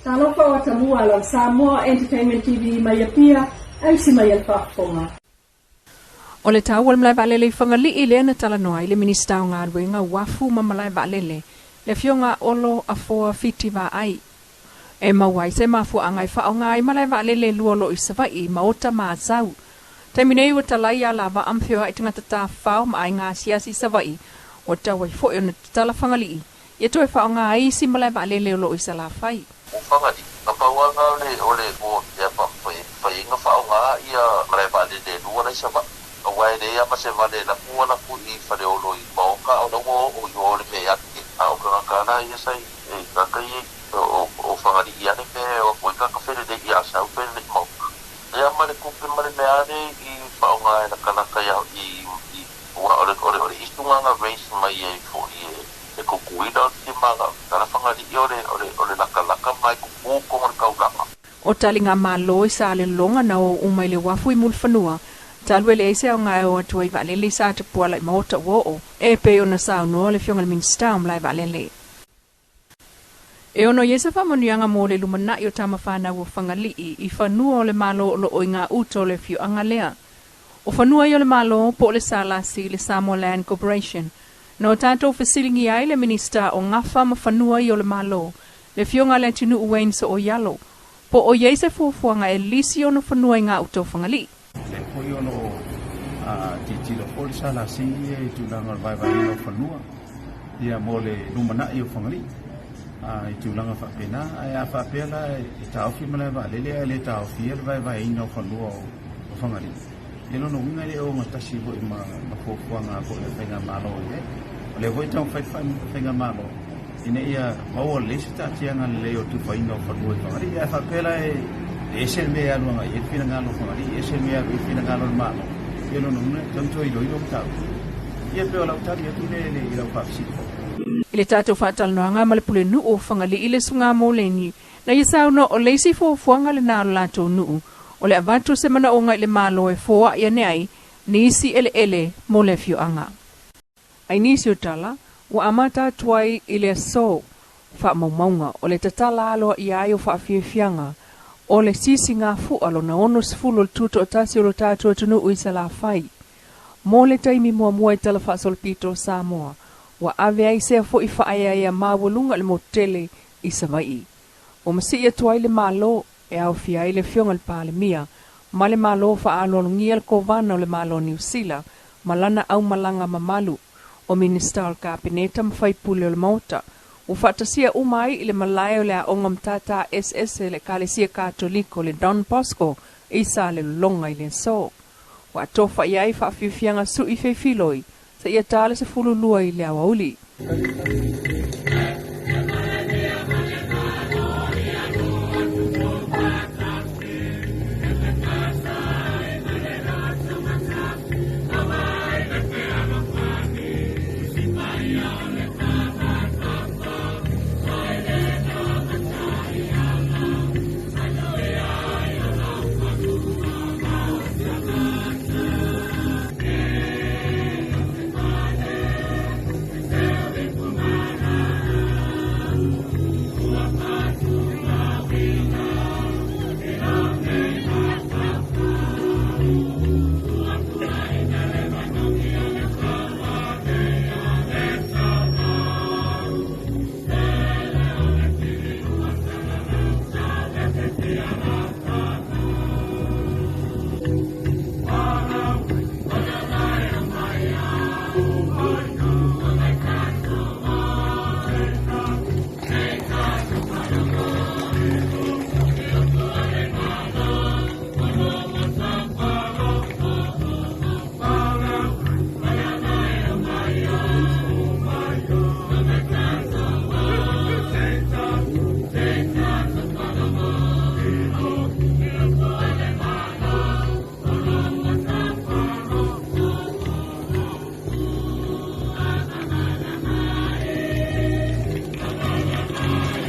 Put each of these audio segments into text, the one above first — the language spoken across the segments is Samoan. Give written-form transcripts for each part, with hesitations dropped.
Talofa o atamua lau Samoa Entertainment TV mai Apia, ausi mai le faafofoga. O le tau o le malae vaalele i Fagalii lea na talanoa ai le Minisita o Galuega, Uafu ma Malae Vaalele, le Afioga Olo Afoa Fiti Vaai. E maua ai se mafuaaga e faaaoga ai malae vaalele e lua o lo o i Savaii, Maota ma Asau. Taimi nei ua talai alavaa ma feoai tagata tafafao ma aiga asiasi i Savaii, ua tatau ai foi ona tatala Fagalii ia toe faaaoga ai isi malae vaalele o lo o i Salafai. O Fagalii, na pau lava lena o le o faiga faaaoga ia malae vaalele e lua la i Savaii. Aua e leai lava ma se vale e laku ala i Faleolo i Maota a o la ua oo i o le mea e a o tagata la ia sa i tagata ia o Fagalii ane mea e o atu ai tagata felelei i Asau felelei i Maota. Ia ma le tupe ma le mea ane i faaaoga e latalata i aua o le issue na raise mai ai foi e Tutuila o le maga tala Fagalii o le latalata mai tutu tonu o le taulaga. O taliga malo i Salelologa na o uma i le uafu i Mulifanua, talu e leai se aoga e o atu ai vaalele i Satapuala i Maota ua oo, e pei ona saunoa le Afioga i le Minisita o Malae Vaalele. E ono i ai se faamanuiaga mo le lumanai o tamafanau o Fagalii i fanua o le Malo o lo o i gauta o le afioaga lea. O fanua ia o le Malo po o le SLC, le Samoa Land Corporation. Na o tatou fesiligia ai le Minisita o Gafa ma Fanua ia o le Malo, le Afioga Leatinuu Wayne So'oialo, po o i ai se fuafuaga e lisi ona fanua i gauta o Fagalii. Le foi o lo o tilotilo foi le SLC ia i tulaga o le vaevaeina o fanua ia mo le lumanai o Fagalii i tulaga faapena. Ae a faapea la e taofi malae vaalele ae le taofia le vaevaeina o fanua o Fagalii, ia lona uiga e le o gatasi foi ma fuafuaga foi a le faigamalo i ai. O lea foi e taumafai le faigamalo ina ia maua lelei se taatiaga lelei o le tufaina o fanua i Fagalii. Ae faapea la e ese le mea e alu agai i ai le finagalo o Fagalii, ese le mea e alu i ai le finagalo o le Malo, ia lona uiga e tatau ona toe iloilo mataupu. Ia pei o lau tali atu lea i lau faafesili foi. I le tatou faatalanoaga ma le pulenuu o Fagalii le Susuga Moleni, na ia saunoa o le isi fuafuaga lena o le latou nuu, o le avatu o se manaoga i le Malo e foai ane ai nisi eleele mo le afioaga. Ai nisi o tala, ua amata atu ai i le aso faamaumauga o le tatala aloaia ai o faafiafiaga o le sisigafua lona 60 o le tutoatasi o lo tatou atunuu i Salafai. Mo le taimi muamua i Tala Faasolopito o Samoa, ua ave ai sea foi faaeaea maualuga i le motu tele i Savaii. Ua masii atu ai le Malo e aofia ai le Afioga i le Palemia ma le Malo faaaloalogia le Kovana o le Malo o Niu Sila ma lana aumalaga mamalu, o Minisita o le Kapeneta ma faipule o le Maota, ua faatasia uma ai i le malae o le aoga matata eseese le Ekalesia Katoliko le Don Bosco i Salelologa i le aso. Ua atofa i ai faafiafiaga sui feifiloi seia ta le 12 i le aoauli.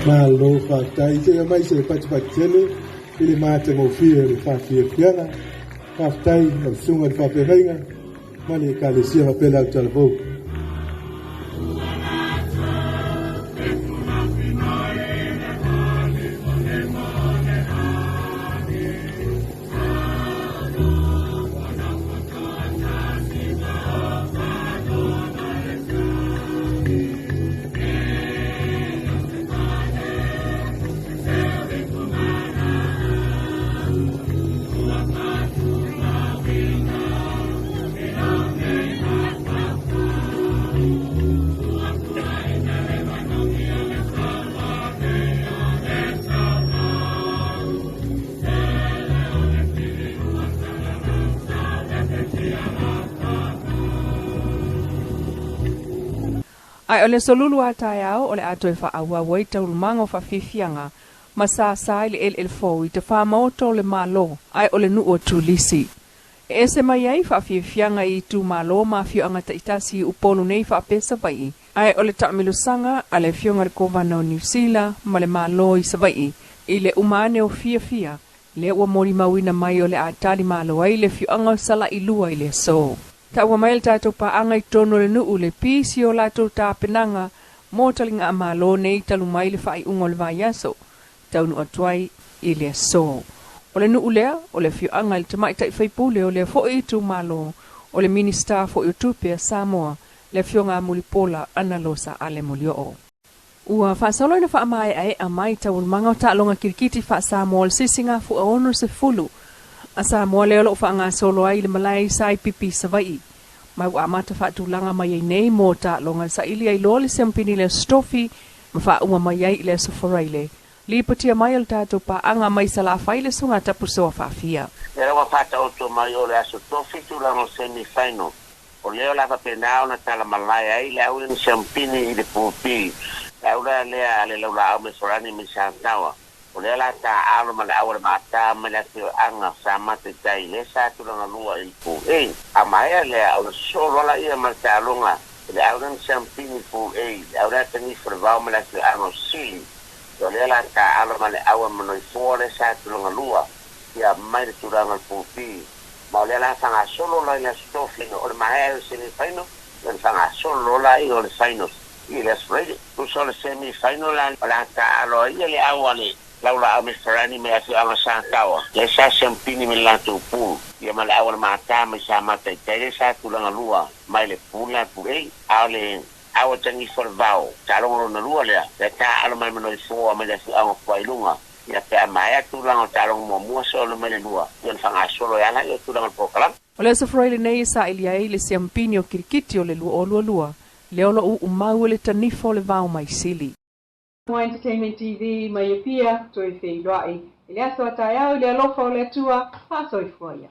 Malo faafetai seia mai se patipati tele i le matagofie o le faafiafiaga. Faafetai lau susuga i le faafeagaiga ma le Ekalesia faapea le autalavou. Ae o le aso Lulu a taeao o le a toe faaauau ai taualumaga o faafiafiaga ma sasa i le eleele fou i Tafaamaoto o le Malo ae o le nuu o Turisi. E ese mai ai faafiafiaga i itumalo ma afioaga taitasi i Upolu nei faapea Savaii, ae o le taamilosaga a le afioga i le Kovana o Niu Sila ma le Malo i Savaii i le uma ane o fiafia lea ua molimauina mai o le a tali malo ai le afioaga o Salailua i le aso. Taua mai le tatou paaga i totonu o le nuu le pisi o latou tapenaga mo taligamalo nei talu mai le faaiuga o le vaiaso taunuu atu ai i le aso. O le nuu lea, o le afioaga i le tamaitai faipule o lea foi itumalo, o le Minisita foi o Tupe a Samoa, le Afioga a Mulipola Analosa Ale Molioo. Ua faasolo ina faamaeaea mai taualumaga o taaloga kirikiti faa-Samoa o le Sisigafua 60 a Samoa lea o lo o faagasolo ai i le malae i Saipipi i Savaii. Ma ua amata faatulaga mai ai nei mo taaloga saili ai loa le siampini i le Aso Tofi ma faauma mai ai i le Aso Faraile. Lipotia mai o le tatou paaga mai Salafai le Susuga Tapusoa Faafia. Lea ua faataoto mai o le Aso Tofi tulaga o semi final. O lea o le a faapena ona tala malae ai le au ina siampini i le Pool B. Le au la lea a le Laulaau me Farani mai Sataua. O lea la taaalo ma le au a le Maata mai le afioaga Samata i tai lea sa tulaga lua i le Pool A. A maea lea ona sosoo loa laia ma le taaloga i le au lea na siampini i le Pool A, le au lea tanifu le vao mai le afioaga o Sili. O lea la taaalo ma le au a Manoifoa lea sa tulaga lua ia mai le tulaga o le Pool B. Ma o lea la faagasolo la i le Aso Tofi o le maea o le semi final, ia ona faagasolo la ia o le finals i le Aso Faraile. Tusa o le semi final la o le a taaalo ai ia le au a le Laulaau me Farani mai afioaga Sataoa, lea sa siampini mai le latou pool, ia ma le au a le Maata mai Samata i tai lea sa tulaga lua mai le pool la Pool A. A o le au a Tanifa o le Vao, taaloga lona lua lea, lea taaalo mai Manoifoa mai le afioaga o Puailuga, ia pe a maea tulaga o taaloga muamua solo mai le lua, ia ona faagasolo ai lea o tulaga o le polokalame. O le Aso Faraile nei e saili ai le siampini o kirikiti o le 2022, lea o lo o uumau e le tanifa o le vao mai Sili. Samoa Entertainment TV mai Apia, toe feiloai i le aso a taeao i le alofa o le Atua, faasoifua ia.